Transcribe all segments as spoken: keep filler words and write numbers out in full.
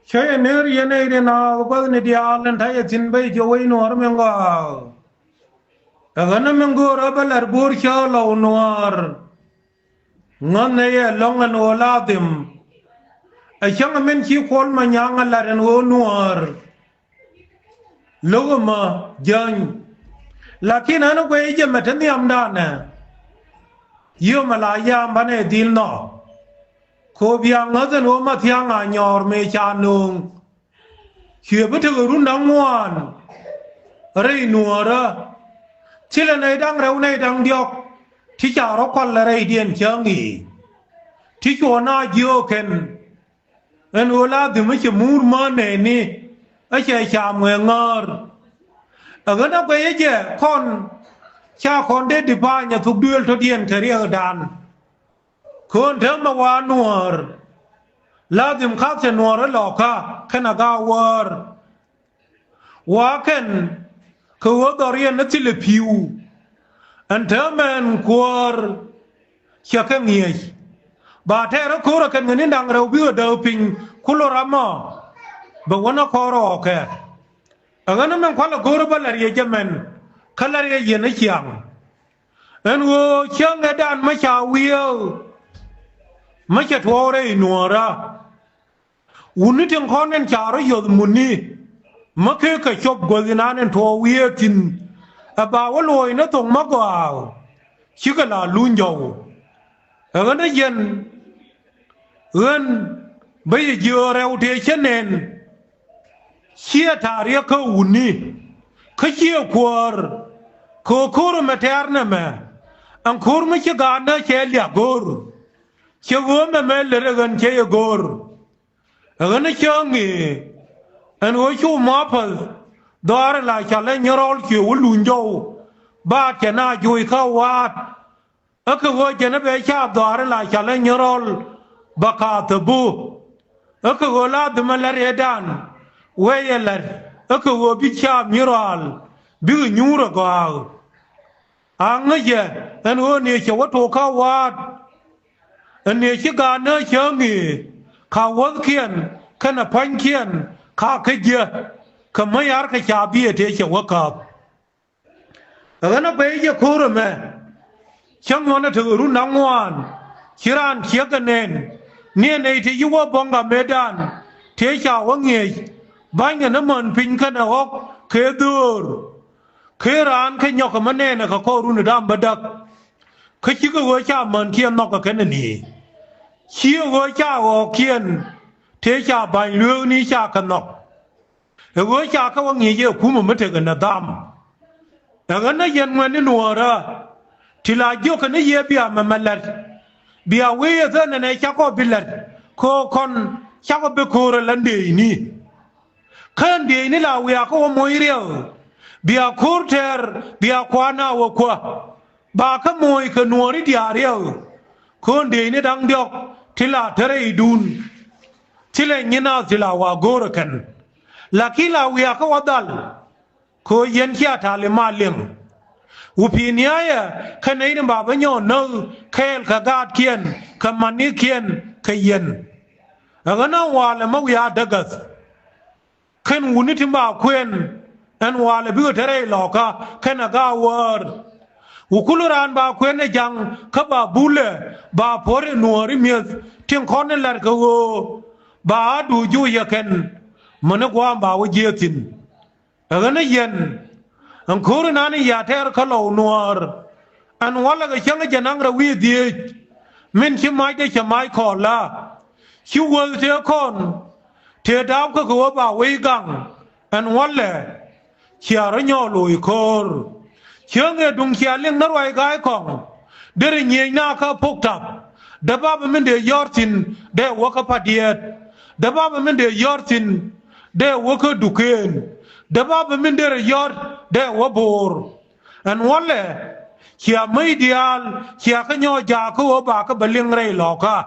Cä yɛ ner yɛn ɛ rin a gua̱thni diaal in ta̱yɛ thi̱n bä yɛ jiɔ wec nuɔɔr min gɔaa. Ɛ ɣän min go̱o̱r ɛ bä la̱r bo̱o̱r cä lɔw nuɔɔr. Ŋäth nɛ yɛ lɔ̱ŋ ɛn ɣöö la dhim. Ɛ cäŋ min ci Kuɔl Manyaŋ ɛ la̱r ɛn ɣöö nuɔɔr. Lo̱k ɛmɔ jäny. Lakin ɣän ɛ guɛy jɛ mɛ te nhiamdanɛ. Yiëë mɛ la yam banɛ dhil nhɔk. Kɛ ɣöö bia ŋäth ɛn ɣöö ma thia̱a̱ŋ a nyɔɔr mëë ca nööŋ. Cuɛ bi tekɛ run da̱ŋ ŋuan rɛy nuɔɔrä. Thilɛ nɛy da̱ŋ rɛw nɛy da̱ŋ diɔ̱k ti ca rɔ kual rɛydiɛn cäŋ i̱ ti cuɔ na jiöök kɛn. Ɛn ɣöö la dhim mi cɛ muur mään nɛɛni ɛ cɛ ca muɛ ŋäär. Ɛ ɣän a guɛyä jɛ kɔn ca kɔn dee dipaany ɛ thuk duëël tɔ̱diɛn kɛ riɛkdan. Köön täämɛ wa nuɔɔr. Ladhim ka̱thkɛ nuɔɔr ɛ lɔkä kɛnɛ gaawäär. Wa kɛn kɛ ɣöö dhɔriɛn ni thilɛ pi̱w. Ɛn täämɛ ɛn kuäär cɛ kɛ ŋi̱eec. Ba tɛɛr ɛ ko̱r ɛ kɛn ŋäni da̱ŋ rɛw bikɛ dääk piny kulɔ ramɔ. Bɛ wänä kɔr ɔɔkɛ. Ɛ ɣän min kualɛ go̱o̱r bä la̱r yɛ jɛ mɛn kä la̱r yɛ yɛn ɛ ciaŋ. Ɛn ɣöö cäŋ ɛ dan mä ca wiee. Mä cɛ tuɔɔk rɛy nuɔɔrä. Wutni tin kɔn ɛn ca rɔ yɔth mutni. Mä kek kɛ cop guäth inan ɛn tuɔɔk wiee thi̱n. Ɛ ba wä luɔ̱ɔ̱c ni thoŋ mä gɔaa. Cikɛ la luny jɔw. Ɛ ɣän ɛ yɛn ɣän bä yɛ jiöör rɛw tëë cä nɛn. Ciɛ ta̱a̱ riɛk kä wutni kä ciɛ kuäär. Kɛ ɣöö ko̱r ɛmɛ tɛ̈r nɛmɛ ɛn ko̱r mi ci gaatnä cɛ liak go̱o̱r. Cɛ ɣöö mɛmɛ lät ɛ ɣän cɛ yɛ go̱o̱r. Ɛ ɣän ɛ cä ŋëë ɛn ɣöö cu muapäth dhɔaar ɛ la calɛ nyärɔl cuɛ wä luny jɔw. Baat cɛ na juuc kä wa̱a̱t. Ɛ kɛ ɣöö jɛn ɛ bɛ caap dhɔaar in la calɛ nyärɔl bɛ kaath ɛ bo̱o̱. Ɛ kɛ ɣöö la dhimɛ la̱t ëëdan wee yɛ la̱t ɛ kɛ ɣöö bi caap nyärɔal bikɛ nyuur ɛ gɔaa. A ŋäcɛ ɛn ɣöö nëë cɛ wä to̱o̱k kä wa̱a̱t. Ɛn nëë ci gaat nääc cä ŋëë ka wäthkiɛn kɛnɛ pua̱nykiɛn ka kä jiɛ kɛ mä yar kɛ ca biɛ tëë cɛ wä kääp. Ɛ ɣän ɛ guɛy jɛ ko̱r ɛmɛ. Cäŋ ɣɔn ɛ tekɛ run da̱ŋ ŋuan. Ci raan ciek kɛ nɛn ni ɛ nɛy tëë ci wä buɔ̱ŋ gam mëëdan tëë ca wä ŋi̱eec. Ba̱ny kɛ ni män piny kɛnɛ ɣɔ̱k kɛ dho̱o̱r. Kɛ raan kɛ nyɔk kɛ mä nɛnɛ kɛ kɔr run ɛ da̱ŋ bädäk. Kä cikɛ ɣöö ca mänkiɛn nhɔk kɛ kɛn ɛ ni. Ciɛ ɣöö ca ɣɔ̱ɔ̱kiɛn tëë ca ba̱ny lueekni ca kɛ nhɔk. Ɛ ɣöö ca kä wä ŋi̱i̱c ɛ kumɛ mi tekɛ ni dham. Ɛ ɣän ɛ yɛn ŋuɛ̈tni nuɔ̱ɔ̱rä. Ti la jiökɛ ni yɛ bia mɛmɛ la̱t. Bia wee yɛ thänɛ nɛ cakɔ bi la̱t. Kɛ ɣöö kɔn cakɔ bi ko̱o̱rä la ndeecni. Kä ndeecni la wiakä wä moc riɛk. Bia ko̱o̱r tɛɛr bia kua̱r na wä kua̱. Ba kä moc kɛ nuɔ̱ɔ̱ri diaal riɛk. Kɛ ɣöö ndeecni da̱ŋ diɔ̱k ti la tärɛ idun. Thilɛ nyin a thil a wa go̱o̱r ɛ kɛn. Lakin la wiakä wä dhal. Kɛ ɣöö yɛn cia ta̱a̱ li̱m a liŋ. Wä pi̱i̱ niaayɛ kɛ nɛy ni ba bä nyɔɔn näk kɛɛl kɛ gaatkiɛn kɛ manikiɛn kɛ yɛn. Ɛ ɣän a walɛ mä wiaa dägäth. Kɛn wutni ti ba kuɛn ɛn walɛ bikɛ te rɛy lɔkä kɛnɛ gaawäär. Wä kul raan ba kuɛn ɛ ja̱ŋ kä ba bulɛ ba puɔ̱r ɛ nuɔ̱ɔ̱ri mi̱eth tin kɔn in la̱r kɛ ɣöö ba a duuc juuc yɛ kɛn. Mäni gua̱a̱m ba wä jiääk thi̱n. Ɛ ɣän ɛ yɛn ɛn ko̱ri nan in ya tɛɛr kä lɔw nuɔ̱ɔ̱r. Ɛn walɛ kɛ cäŋ jɛ naŋ rɛw wi̱i̱ dhieec. Min ci macdɛ cɛ mac kɔɔla. Ci wäth tëë kɔn tëë daapkä kɛ ɣöö ba wec gaŋ. Ɛn walɛ cia rɔ nyɔɔl loc ko̱o̱r. Cäŋ ëë duŋ cia liŋ ni ruac ga̱a̱c kɔŋ. Derɛ nyiëëc na kä pok tap. Dee bapɛ min dee yɔ̱r thi̱n dee wä kä padiɛɛt. Dee bapɛ min dee yɔ̱r thi̱n dee wä kä dukeen. Dee bapɛ min derɛ yɔ̱r dee wä bo̱o̱r. Ɛn wälɛ cia mäc diaal cia kä nyɔɔc jaak kä ɣöö ba kä bɛ liŋ rɛy lɔ̱kä.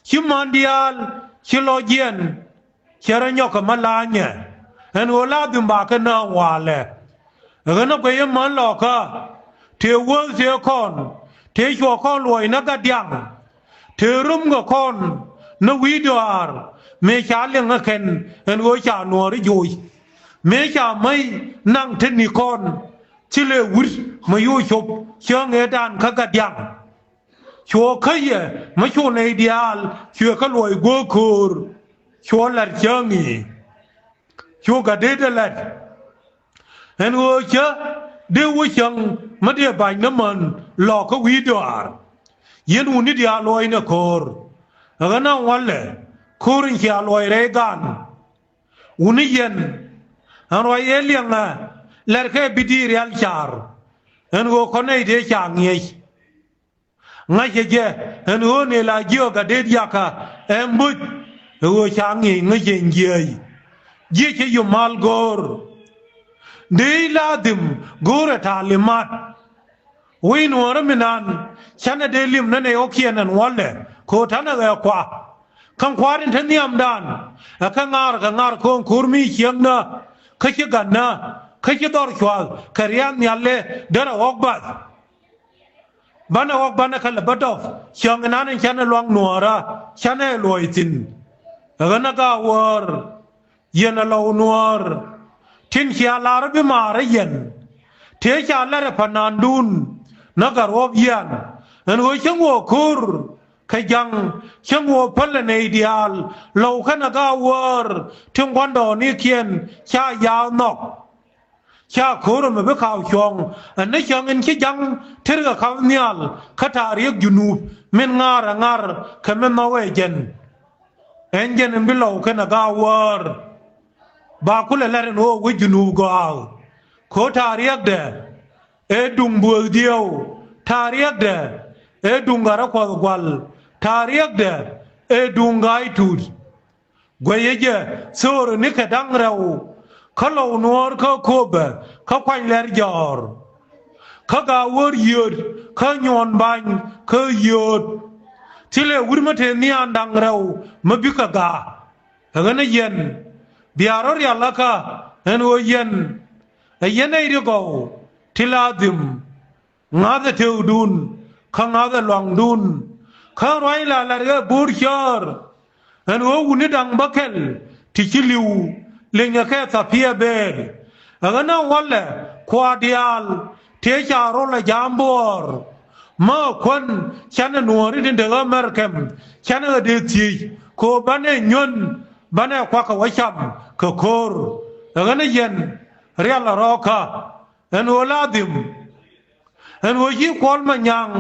Ci män diaal ci lɔ jiɛn. Cɛ rɔ nyɔk kɛ mä la̱a̱nyɛ ɛn ɣöö la dhim ba kä nääŋ walɛ. Ɛ ɣän ɛ guɛy ɛ män lɔkä tëë wäth tëë kɔn tëë cuɔ kɔn luɔc nä gat diaŋ. Tëë rum kɛ kɔn nä wi̱i̱ dɔaar mëë ca liɛŋ ɛ kɛn ɛn ɣöö ca nuɔɔri joc. Mëë ca mäc naŋ te ni kɔn thilɛ wir mi yo̱o̱ cop cäŋ ëëdan kä Gadiaŋ. Cuɔ kä yɛ mi cu nɛy diaal cuɛ kä luɔi guäk köör. Cuɔ la̱t cäŋ i̱ cu Gatdet ɛ la̱t ɛn ɣöö cä dee wä cäŋ mi dee ba̱ny ni män lɔɔk kä wi̱i̱ dɔaar. Yɛn wuni diaal luɔi ni köör. Ɛ ɣän a walɛ köör in cia luɔi rɛy gaan. Wuni yɛn ɛn ruac ëë liɛŋɛ lɛr kɛ bi di̱i̱t rial car. Ɛn ɣöö kɔn nɛy dee ca ŋiɛc. Ŋäcɛ jɛ ɛn ɣöö ni la jiök a det yakä ɛn buc. Ɛ ɣöö ca ŋi̱i̱c ŋäcɛ jiääc. Jiëcɛ yom mal go̱o̱r. Dee la dhim go̱o̱rɛ ta̱a̱ limat. Wec nuɔ̱ɔ̱rä mi naan canɛ dee lim nänɛ ɣɔ̱kiɛn ɛn wälɛ ko̱o̱t ta̱nɛ ɣɛɛ kua. Käŋ kua̱r in te nhiamdan ɛ kä ŋa̱r kɛ ŋa̱r ko̱o̱ŋ ko̱o̱r mi ciëŋnä. Kä ci gatnä kä ci dhɔr cua̱th kɛ ria̱a̱n nhialɛ derɛ ɣɔ̱k bath. Banɛ ɣɔk banɛ kä lɛ bä dɔp. Cäŋ inan in canɛ luaŋ nuɔɔrä canɛ luɔc thi̱n. Ɛ ɣän ɛ gaawäär. Yɛn ɛ lɔw nuɔɔr tin cia lar bi maarä yɛn. Tëë ca lɛr ɛ panandun nä garuɔp yian. Ɛn ɣöö cäŋ wä ko̱r kɛ ja̱ŋ cäŋ wä päl ɛ nɛy diaal. Lɔw kɛn ɛ gaawäär tin gua̱ndɔɔŋnikiɛn ca ya̱a̱ nhɔk. Ca ko̱r ɛmɛ bi ka̱a̱k cuɔ̱ɔ̱ŋ ɛn ni cäŋ in ci ja̱ŋ tërkɛ ka̱m nhial kä ta̱a̱ riek Junup min ŋa̱r ɛ ŋa̱r kɛ min nhɔk ɛ jɛn. Ɛn jɛn in bi lɔw kɛn ɛ ga̱a̱ wäär. Ba kulɛ lɛr in ɣöö wec Junup gɔaa. Ko̱ ta̱a̱ riɛkdɛ ëë duŋ buëëth diëëw. Ta̱a̱ riɛkdɛ ëë duŋ gat rɔ kuɔth gua̱l. Ta̱a̱ riɛkdɛ ëë duŋ ga̱a̱c tuut. Guɛyɛ jɛ thööri ni kɛ da̱ŋ rɛw. Kä lɔw nuɔɔr kä köpɛ kä kuany lɛr jɔ̱ɔ̱r. Kä gaawäär yio̱o̱t kä nyuɔ̱ɔ̱n ba̱ny kä yio̱o̱t. Thilɛ wi̱r mä te nhiaan da̱ŋ rɛw mä bikɛ ga̱a̱. Ɛ ɣän ɛ yɛn bia rɔ rial ɛ kä ɛn ɣöö yɛn ɛ yɛn nɛy ri gɔw ti la dhim. Ŋa̱thɛ tëëkdun kä ŋa̱thɛ luaŋdun. Kä rua̱ny la la̱t ɣä bo̱o̱r cäär. Ɛn ɣöö wuni da̱ŋ bäkɛl ti ci li̱w liŋɛ kɛ thapiɛ bɛɛl. Ɛ ɣän a walɛ kua̱r diaal tëë ca rol ɛ ja̱a̱m buɔɔr. Mä ɛ kuän canɛ nuɔ̱ɔ̱ri tin dee ɣä mɛr kɛm canɛ ɣä dee thiec kɛ ɣöö banɛ nyuän banɛ kuakä wä cam kɛ ko̱o̱r. Ɛ ɣän a yɛn rial a rɔɔkä. Ɛn ɣöö la dhim ɛn ɣöö ci Kuɔl Manyaŋ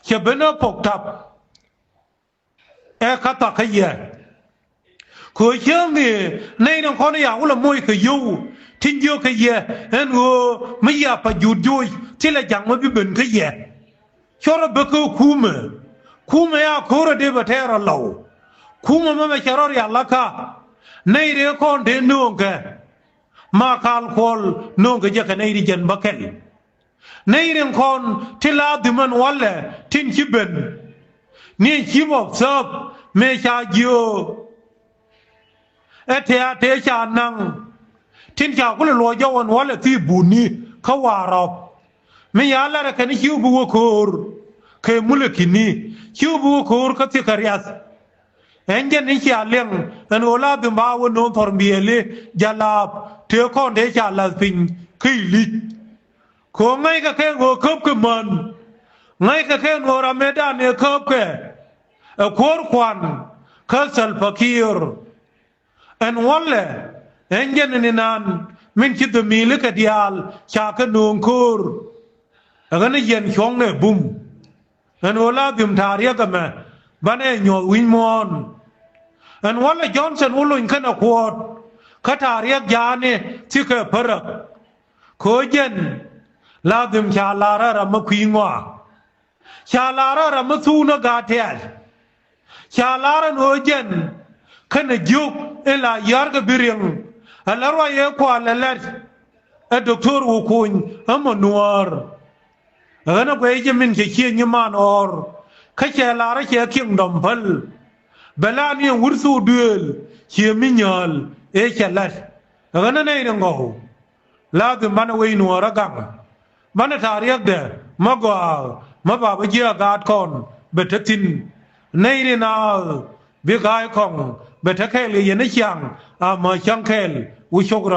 cɛ ben ɛ pok tap. Ɛ kä thak kä yɛ kɛ ɣöö cäŋ i̱ nɛy ni kɔn i̱ ya wulɛ moc kɛ yio̱w tin jiök kɛ yɛ. Ɛn ɣöö mi yia pa juut joc thilɛ ja̱ŋ mi bi ben kä yɛ. Cɔrɔ bek kä kumɛ. Kumɛ ya ko̱rä dee bɛ tɛɛr a lɔw. Kumɛ mɛmɛ cɛ rɔ rial a ka nɛy ree kɔn dee nööŋkɛ. Ma kal Kuɔl nööŋkɛ jɛ kɛ nɛy ri jɛn bäkɛl. Nɛy rin kɔn ti la dhimän walɛ tin ci ben. Ni cip ɔ thäp mëë ca jiöök. Ɛ tëë a tëë ca naŋ tin ca kulɛ luɔc jɔwän walɛ thii buni kä waarɔp. Mi ya lɛrɛ kɛn ci wä bi wä ko̱o̱r kɛ mulɛ kini ci wä bi wä ko̱o̱r kä thikɛ riath. Ɛn jɛn ni cia liɛŋ ɛn ɣöö la dhim ba wä no̱o̱ŋ thɔr biɛɛli jalaap tëë kɔn dee ca la̱th piny kä ilic. Kɛ ɣöö ŋäckɛ kɛ ɣöö käpkɛ män. Ŋäckɛ kɛ ɣöö ram mëëdan ëë käpkɛ ɛ kuäär kuan kä Salva Kiir. Ɛn walɛ ɛn jɛn ni naan min ci dhimilikɛ diaal ca kɛ nööŋ köör. Ɛ ɣän ɛ yɛn cuɔ̱ŋnɛ bum. Ɛn ɣöö la dhim ta̱a̱ riɛk ɛmɛ banɛ nyuɔ̱th wi̱ny muɔ̱ɔ̱n. Ɛn walɛ Johnson wä lony kɛnɛ kuɔ̱ɔ̱t kä ta̱a̱ riɛk ja̱a̱ni thikɛ päräk. Kɛ ɣöö jɛn la dhim ca la̱r ɛ ram mi kui̱ ŋɔaa. Ca la̱r ɛ ram mi thuuknä gaat tɛ̈ɛ̈l. Ca la̱r ɛn ɣöö jɛn kɛnɛ jiök in la yäärkɛ bi riɛŋ. Ɛ la ruac ëë kua̱r lɛ lɛt ɛ Doktor Wä Kuny ɛ mɔ nuäär. Ɛ ɣän ɛ guɛy jɛ min cɛ ciɛ nyi man ɣɔr. Kä cɛ la̱r ɛ cɛ kingdom päl. Bɛ la ni ɛn wur thok duëël ciɛ mi nyääl ëë cɛ la̱t. Ɛ ɣän ɛ nɛy ni ŋɔw. La dhim banɛ wec nuäärä gaŋ. Banɛ ta̱a̱ riɛkdɛ mä gɔaa mä bapä jiääk gaat kɔn bɛ te thi̱n. Nɛy ri naath bi ga̱a̱c kɔŋ bɛ te kɛɛl kɛ yɛn ni ciaŋ. Amä cäŋ kɛɛl wä cok rɔ.